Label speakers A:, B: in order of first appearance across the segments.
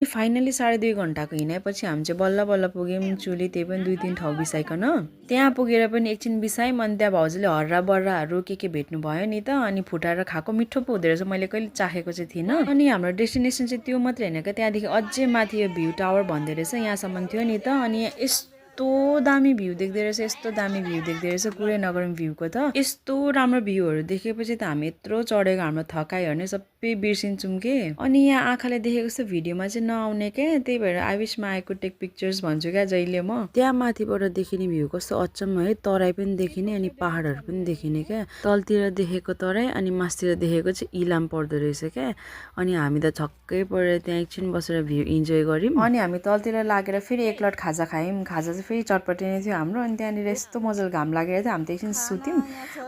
A: Finally 2.5 घण्टाको हिँडाएपछि हामी चाहिँ बल्ल बल्ल पुग्यौँ चुली, त्यही पनि 2-3 ठाउँ बिसाइकन। त्यहाँ पुगेर पनि एकछिन बिसायौँ अनि त्यहाँ भाउजूले हर्रा बर्राहरू के भेट्नु भयो नि त। अनि फुटाएर खाएको मिठो पो हुँदो रहेछ, मैले कहिले चाखेको चाहिँ थिइनँ। अनि हाम्रो डेस्टिनेसन चाहिँ त्यो मात्रै होइन क्या, त्यहाँदेखि अझै माथि यो भ्यू टावर भन्दै रहेछ, यहाँसम्म थियो नि त। अनि यस्तो दामी भ्यू देख्दै रहेछ, यस्तो दामी भ्यू देख्दै रहेछ, कुरै नगरौँ भ्यूको त। यस्तो राम्रो भ्यूहरू देखेपछि त हामी यत्रो चढेको, हाम्रो थकाइहरू नै सबै बिर्सिन्छौँ के। अनि यहाँ आँखाले देखेको जस्तो भिडियोमा चाहिँ नआउने क्या, त्यही भएर I wish I could take pictures भन्छु क्या जहिले म। त्यहाँ माथिबाट देखिने भ्यू कस्तो अचम्म है, तराई पनि देखिने अनि पहाडहरू पनि देखिने क्या। तलतिर देखेको तराई अनि मासतिर देखेको चाहिँ इलाम पर्दो रहेछ क्या। अनि हामी त छक्कै परेर त्यहाँ एकछिन बसेर भ्यू इन्जोय गऱ्यौँ। अनि हामी तलतिर लागेर फेरि एक लट खाजा खायौँ। खाजा चाहिँ फेरि चटपटे नै थियो हाम्रो। अनि त्यहाँनिर यस्तो मजाले घाम लागेर थियो, हामी त एकछिन सुत्यौँ।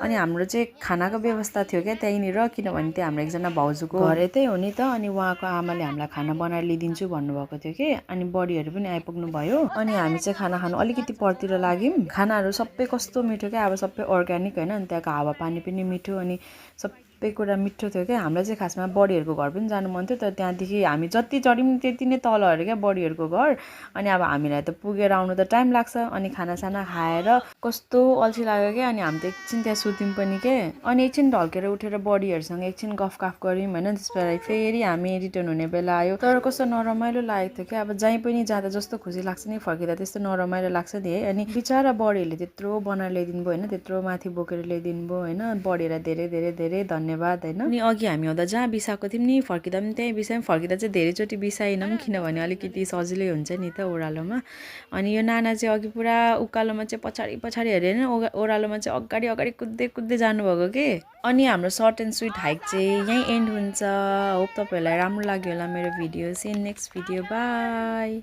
A: अनि हाम्रो चाहिँ खानाको व्यवस्था थियो क्या त्यहीँनिर, किनभने त्यो हाम्रो एकजना भाउजूको घर यतै हो नि त। अनि उहाँको आमाले हामीलाई खाना बनाएर ल्याइदिन्छु भन्नुभएको थियो कि। अनि बडीहरू पनि आइपुग्नु भयो। अनि हामी चाहिँ खाना खानु अलिकति परतिर लाग्यौँ। खानाहरू सबै कस्तो मिठो क्या, अब सबै अर्ग्यानिक होइन। अनि त्यहाँको हावापानी पनि मिठो अनि सबै कुरा मिठो थियो क्या। हामीलाई चाहिँ खासमा बडीहरूको घर पनि जानु मन थियो, तर त्यहाँदेखि हामी जति चढ्यौँ त्यति नै तल अरे क्या बडीहरूको घर। अनि अब हामीलाई त पुगेर आउनु त टाइम लाग्छ। अनि खानासाना खाएर कस्तो अल्छी लाग्यो क्या। अनि हामी त एकछिन त्यहाँ सुत्यौँ पनि के। अनि एकछिन ढल्केर उठेर बडीहरूसँग एकछिन गफकाफ गऱ्यौँ होइन। त्यसपछि फेरि हामी रिटर्न हुने बेला आयो। तर कस्तो नरमाइलो लागेको थियो क्या। अब जहीँ पनि जाँदा जस्तो खुसी लाग्छ नि, फर्किँदा त्यस्तो नरमाइलो लाग्छ नि है। अनि बिचरा बडीहरूले त्यत्रो बनाएर ल्याइदिनु भयो होइन, त्यत्रो माथि बोकेर ल्याइदिनु भयो होइन। बडीलाई धेरै धेरै धेरै धन्यवाद होइन। अनि अघि हामी आउँदा जहाँ बिसाएको थियौँ नि, फर्किँदा पनि त्यहीँ बिसायौँ। फर्किँदा चाहिँ धेरैचोटि बिसाएनौँ, किनभने अलिकति सजिलै हुन्छ नि त ओह्रालोमा। अनि यो नाना चाहिँ अघि पुरा उकालोमा चाहिँ पछाडि पछाडि हेऱ्यो होइन, ओह्रालोमा चाहिँ अगाडि अगाडि कुद्दै कुद्दै जानुभएको के। अनि हाम्रो सर्ट एन्ड स्विट हाइक चाहिँ यहीँ एन्ड हुन्छ। होप तपाईँहरूलाई राम्रो लाग्यो होला मेरो video. See in next video, by.